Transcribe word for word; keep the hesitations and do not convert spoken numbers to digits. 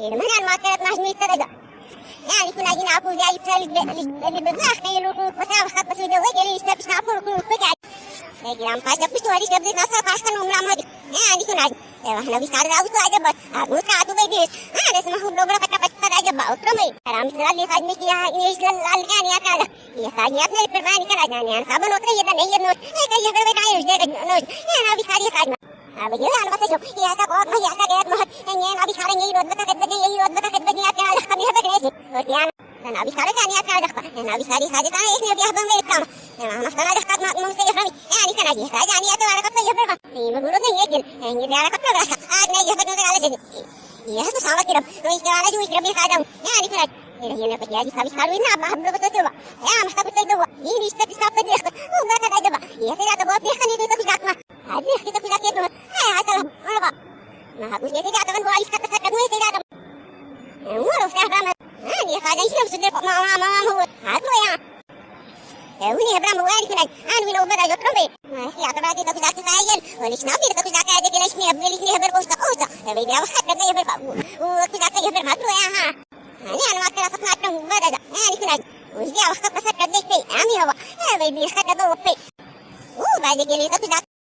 ए, मैं जान मार करत मार नहीं इतना जा। या, लेकिन आज ना आपको जाई, चल, ले, ले, ले, ले, ले, ले, ले, ले, ले, ले, बस, आप, आप, बस, वीडियो, ये, ये, स्टेप, स्टेप, रुको, रुको, रुको, क्या? ए, ग्राम पास जब कुछ तुम्हारी स्टेप देखना, सब पास का नूम नाम हो। या, लेकिन आज, ए, वहाँ नबी सारे राउत तो आज बस, आप उसका हाथ में दे। हाँ, रेस में हम लोग पटा पटा आ जब बाउत रो में। आराम से लाल, ये साइड में किया है, ये इस लाल, लाल क्या नहीं आता है। ये साइड में अपने पर मैं निकल आ जाने हैं। साबन होते ये तो नहीं, ये नोट। ए, कहीं अगर बेटा, ये उस दे, नोट। ये ना भिखारी साइड में। अब ये ना बस जो, ये ऐसा बहुत भाई, ऐसा गैर महत, ये ना भिखारी, ये रोड बता, कट बजे, ये रोड बता, कट बजे, क्या लगा, कभी हबे नहीं। और क्या? ना भिखारी का नहीं आता, रखा। ना भिखारी साइड का, एक ने भी हबे में काम। ना मस्त ना रखा, मत मुझसे ये हमी। ए, नहीं करना जी, राजा नहीं आता, वाला कब तो ये पर। ये मैं बोलो नहीं, एक दिन। ये मेरा कब तो रखा। आज नहीं, ये पर तो डाले दे। ये तो सावत की रब, तो इसके वाला जो इस रब में खा जाऊँ। ए, नहीं करना। ये ना, ये ना, ये जी, कभी खा लूँ ना, अब हम लोग तो चलो। ए, मस्त कुछ दो। ये रिश्ता किसका पे देख। वो मैं कर दे। ये तेरा तो बहुत देख नहीं, तो कुछ डाकना। आज देख के तो कुछ डाके तो। ए, आज तो, अरे बाप। ना, कुछ ये तेरा तो, वो इसका तो कर दूँ, ये तेरा तो। ए, वो उसका काम है। हाँ, ये खा जाइए, हम सुधर, मामा, मामा, वो। हाथ में यहाँ। ए, उन्हीं हेबरा मोबाइल के नहीं, आन मिलो बड़ा जो ट्रम्पे। हाँ, या तो बात तो जाके खाएंगे, और इस नाम तो जाके आज के लाइफ में अब मेरी नहीं हेबर पहुंचता, पहुंचता। ए, भाई, क्या वक्त कर गए हेबर बाबू? वो तो जाके हेबर मार लो यहाँ। हाँ, नहीं, अनवा के सपना अपना बड़ा जा। हाँ, लेकिन आज, वो ये वक्त पसंद कर देते, हम ही हवा। ए, भाई, दिल का दबो पे। ओ, बाजे के लिए तो